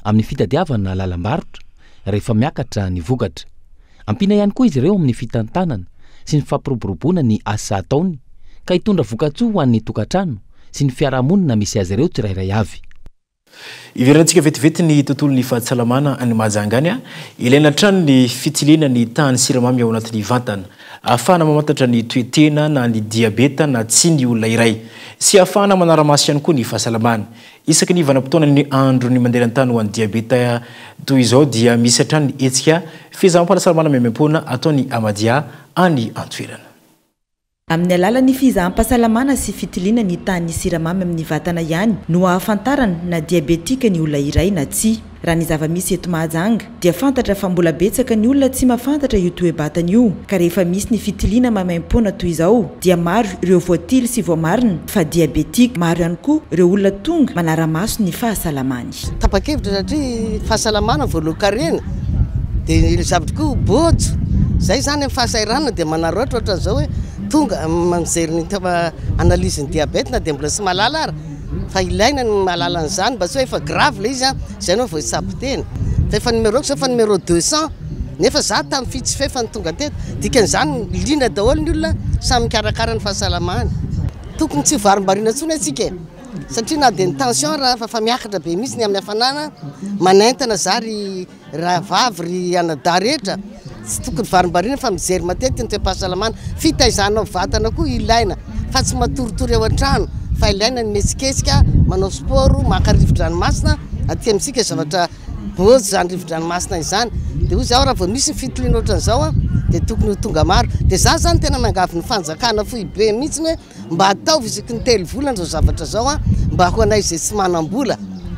amin'ny fitadiavana lalam-barotra rehefa miakatra ny vokatra. Ampiana ihany koa izy ireo amin'ny fitantanana sy ny fampiroboroboana ny asa ataony ka hitondra vokatsoa ho an'ny tokantrano sy ny fiarahamonina misy azy ireo tsirairay avy. Hiverenantsika vetivety ny tontolon'ny fahasalamana any Mahajanga any. Ilaina hatrany ny fitiliana ny tahan'ny siramamy ao anatin'ny vatana. Ahafahana mamantatra ny toe-tena na ny diabeta na tsia ny olona iray. Sy ahafahana manara-maso ihany koa ny fahasalamany. Isaky ny vanim-potoanan'ny andron'ny manderan-tany ho an'ny diabeta toy izao dia misy hatrany ny hetsika fizaham-pahasalamana maimaimpoana ataon'ny Amadia any an-toerana. Amin'ny alalan'ny fizaham-pahasalamana sy fitiliana ny tahan'ny siramamy amin'ny vatana ihany no ahafantarana na diabetika ny olona iray na tsia. Raha ny zava-misy eto Mahajanga dia fantatra fa mbola betsaka ny olona tsy mahafantatra io toe-batana io ka rehefa misy ny fitiliana maimaimpoana toy izao dia maro ireo voatily sy voamarina fa diabetika, maro ihany koa ireo olona tonga manara-maso ny fahasalamany. Tapa-kevitra satria fahasalamana voalohan-karena dia ilay zavatra koa bôjo zay zany amin'ny fahasahiranana dia manaraotra ohatran'izao hoe tonga mijery ny analyse ny diabète na dia mbola tsy mahalala ary fa ilaina ny mahalala an'izany mba tsy hoe efa grave ilay izy an zay anao vao hitsabo tena fa efa numéro-ko zao efa numéro 200 nefa za tamin'ny fito sy fahefany tonga teto dikan'izany liana daholo ny olona samy mikarakara ny fahasalamany tokony tsy ho varimbariana intsony antsika e. Satria na dia ny tension raha efa miakatra be mihitsy ny amin'ny hafanana, manaintana za ry rahavavy ry anadahy rehetra, tsy tokony varimbariana fa mijery matetika ny toe-pahasalamana. Fitaizana vatana koa ilaina fa tsy matoritory ao an-trano fa ilaina ny mihetsiketsika, manao sport, maka rivo-dranomasina, aty amintsika zavatra bôjo izany rivo-dranomasina izany. Dia hoy zaho raha vao misy ny fitiliana ohatran'izao dia tokony ho tonga maro. Dia za zany tena miangavy ny fanjakana foibe mihitsy hoe Mba ataovy isaky ny 3 volana zao zavatra zao an, mba ho anay izay tsy manam-bola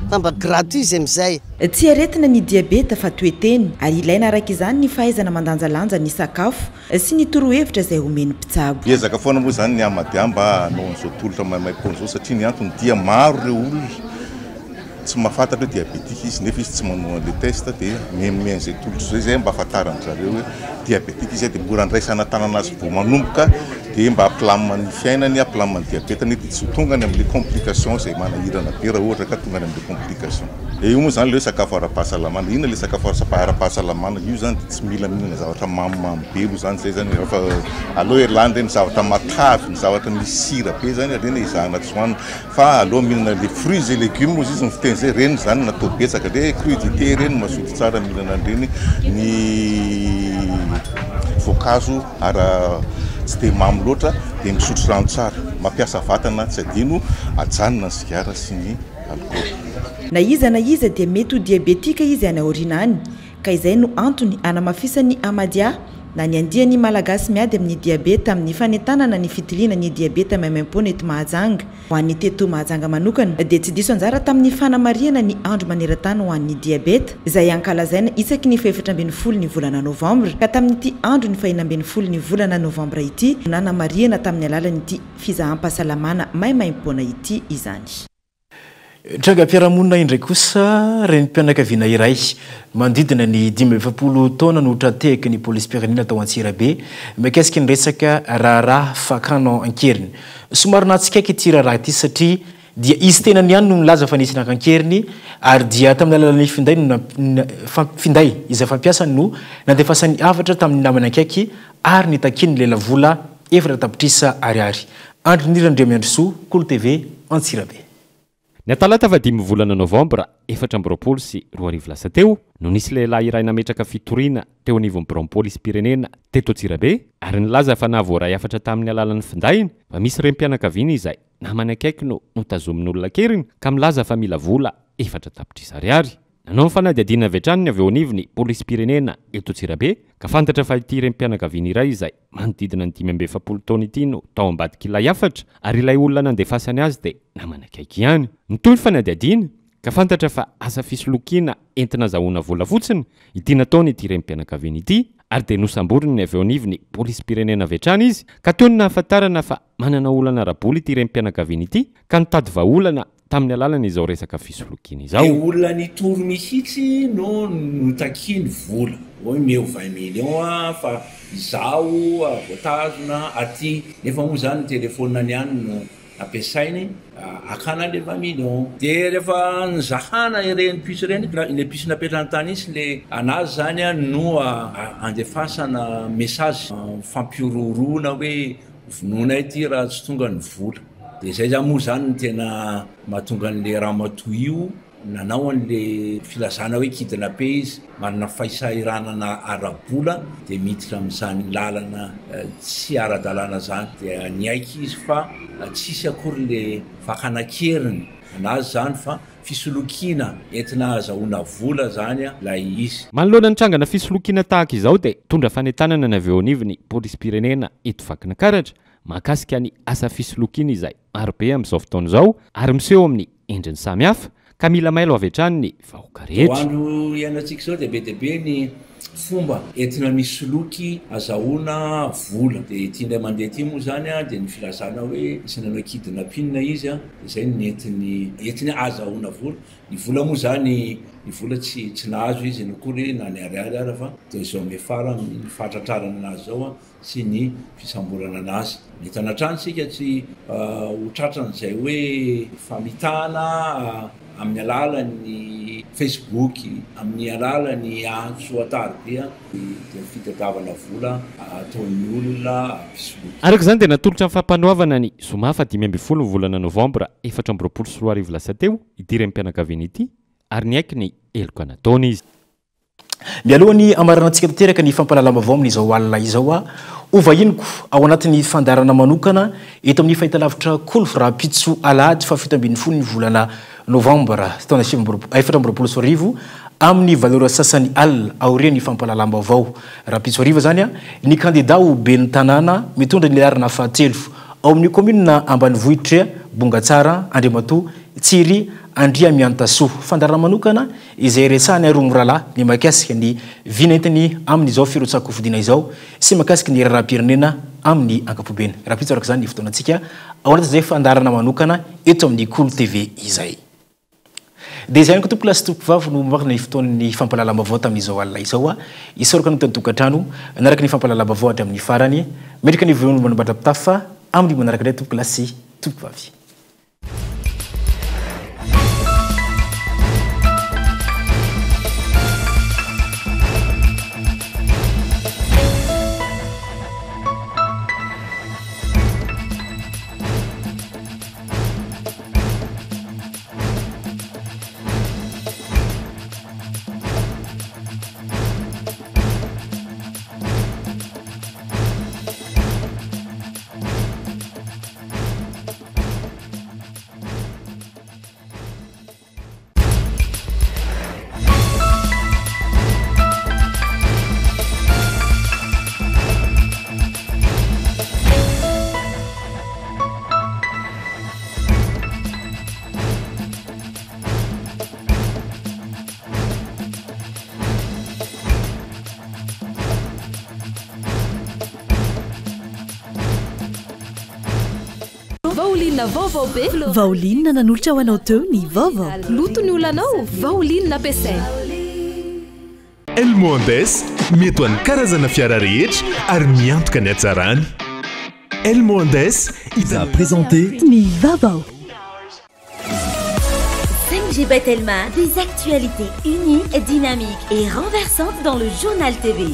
fa mba gratuit izy amizay. Tsy aretina ny diabeta fa toe-tena ary ilaina araka izany ny fahaizana mandanjalanja ny sakafo sy ny torohevitra izay omen'ny mpitsabo. Miezaka foana moa izany ny Amadia mba hanao an'izao tolotra maimaimpoana izao satria ny antony dia maro ireo olona tsy mahafantatra hoe diabetika izy nefa izy tsy manao an'ilay test dia mihaino an'izay tolotra izay izay mba ahafantaran-dry zareo hoe diabetika izy dia mora andraisana tanana azy vao manomboka dia mba hampilamina ny fiainany, hampilamina ny diabetany dia tsy ho tonga any amin'ilay complication izay manahirana be raha ohatra ka tonga any amin'ilay complication. Dia io moa izany ilay hoe sakafo ara-pahasalamana. Inona ilay sakafo ara-pahasalamana? Io izany dia tsy mila mihinana zavatra mamimamy be aloha izany, izay izany efa aleo ialana ireny zavatra matavy, ny zavatra misy sira be izany ireny ezahana tsy hohanina. Fa aleo mihinana le fruits et légumes ozy izy ny fiteny zay, reny zany natao betsaka le crudité reny mazoto tsara mihinana an'ireny, ny voankazo ara tsy de mamy loatra de misotro rano tsara, mampiasa vatana tsy adino, ajanona ny sigara sy ny alcool. Na iza na iza dia mety ho diabetika izy any aoriana any ka izay no antony anamafisan'ny Amadia na ny andiany Malagasy miady amin'ny diabeta amin'ny fanentanana ny fitiliana ny diabeta maimaimpoana eto Mahajanga. Ho an'ny teto Mahajanga manokana dia tsy diso anjara tamin'ny fanamarihana ny andro maneran-tany ho an'ny diabeta izay ankalazaina isaky ny faha-14 ny volana novambra ka tamin'ity andron'ny faha-16 ny volana novambra ity no nanamarihana tamin'ny alalan'ity fizaham-pahasalamana maimaimpoana ity izany. Trangam-piarahamonina indray kosa, renim-pianakaviana iray manodidina ny 45 taona no tra-tehaky ny polisim-pirenena tao Antsirabe mikasika ny resaka raharaha fakana an-keriny. Somary nahatsikaiky ity raharaha ity satria dia izy tenany ihany no nilaza fa nisy naka an-keriny ary dia tamin'ny alalan'ny finday no finday izay fampiasany no nandefasany hafatra tamin'ny namany akaiky ary nitakiany lelavola 4 tapitrisa ariary. Andry Nirina Andriamiandrisoa, Kolo TV, Antsirabe. Ny talata fahadimy volana novambra 2024 lasa teo no nisy lehilahy iray nametraka fitoriana teo anivon'ny biraon'ny polisim-pirenena teto Antsirabe ary nilaza fa nahavoaray hafatra tamin'ny alalan'ny findainy fa misy renim-pianakaviana izay namany akaiky no notazomin'olona an-keriny ka milaza fa mila vola 4 tapitrisa ariary. Nanao ny fanadihadiana avy hatrany ny avy eo anivon'ny polisim-pirenena eto Antsirabe ka fantatra fa ity renim-pianakaviana iray izay manodidina ny 45 taona ity no tao ambadik'ilay hafatra ary ilay olona nandefasany azy dia namana akaiky ihany. Nitohy ny fanadihadiana ka fantatra fa asa fisolokiana entina azahoana vola fotsiny ity nataon'ity renim-pianakaviana ity ary dia nosamborin'ny avy eo anivon'ny polisim-pirenena avy hatrany izy ka teo no nahafantarana fa manana olana ara-bola ity renim-pianakaviana ity ka nitady vahaolana. tamin'ny alalan'izao resaka fisolokiana izao. Dia olona nitory mihitsy no notakiany vola, hoe omeo vingt millions aho fa izaho voatazona aty, nefa moa izany ny telephone-ny ihany no nampiasainy hakana an'ilay vingt millions. Dia rehefa nizahana ireny puce ireny, ilay puce napetrany tany iny sy ilay an'azy izany no andefasana message fampihorohoroana hoe vonoinay ity raha tsy tonga ny vola. Dia izay izany moa izany no tena mahatonga an'ilay ramatoa io nanao an'ilay filazana hoe kidnappé izy, manana fahisahiranana ara-bola dia miditra amin'izany lalana tsy ara-dalàna izany. Dia niaiky izy fa tsisy akory ilay fakana an-keriny an'azy izany fa fisolokiana entina ahazahoana vola izany ilay izy. Manoloana ny trangana fisolokiana tahaka izao dia tondra fanentanana ny avy eo anivon'ny polisim-pirenena eto Vakinankaratra mahakasika ny asa fisolokiana izay marobe amin'izao fotoana izao ary miseho amin'ny endriny samihafa ka mila mailo avy hatrany ny vahoaka Izao rehetra. andro iainantsika izao dia be dia be ny fomba entina misoloky azahoana vola. Dia ity indray mandeha ity moa izany dia ny filazana hoe nisy nanao kidnapping izy dia izay no nentiny entiny azahoana vola. Ny vola moa izany ny vola tsy tsy nahazo izy na akory na ny ariary ara fa dia izao miafara amin'ny fahatratrarana anazy izao sy ny fisamborana anazy. Mientana hatrany isika tsy ho tratran'izay hoe famitahana amin'ny alalan'ny Facebook, amin'ny alalan'ny antso an-tariby dia fitadiavana vola ataon'ny olona mpisoloky. Araka izany dia natolotra ny fampanoavana ny zoma faha 15 ny volana novambra 2024 lasa teo ity renim-pianakaviana ity ary niaiky ny heloka nataony izy. Mialoha ny hamaranantsika tanteraka ny fampahalalam-baovao amin'izao alina izao, ho vahiniko ao anatin'ny fandaharana manokana eto amin'ny fahitalavitra Kolo rahampitso alahady faha 17 ny volana novambra taona 2024 amin'ny valo ora sasany alina aorian'ny fampahalalam-baovao rahampitso hariva izany ny kandida ho ben'ny tanàna mitondra ny laharana fahatelo ao amin'ny kaominina ambanivohitra Bongatsara Andriamatoa Tsiry Andriamiantasoa. Fandaharana manokana izay resahany aroa mirahalahy ny mahakasika ny vina entiny amin'izao firotsahan-kofidina izao sy mahakasika ny raharaham-pirenena amin'ny ankapobeny. Rahampitso araka izany ny fotoanantsika ao anatin'izay fandaharana manokana eto amin'ny Kolo TV izay. Dia izay ihany koa tompokolahy sy tompokovavy no mamarana ny fotoan'ny fampahalalam-baovao tamin'izao alina izao. Isaorako anao teo an-tokantrano nanaraka ny fampahalalam-baovao hatramin'ny farany. Mendrika ny voalohany manambatra mpitafa amin'ny manaraka indray tompokolahy sy tompokovavy. Vaoline vaovao be. Vaoline nanolotra ho anao teo ny vaovao. Loto ny olanao, Vaoline ampiasaina. El Mohandes, mety ho an'ny karazana fiara rehetra ary miantoka ny hatsarany. El Mohandes, a présenté ny vaovao. 5G by Telma, des actualités uniques, dynamiques et renversantes dans le journal TV.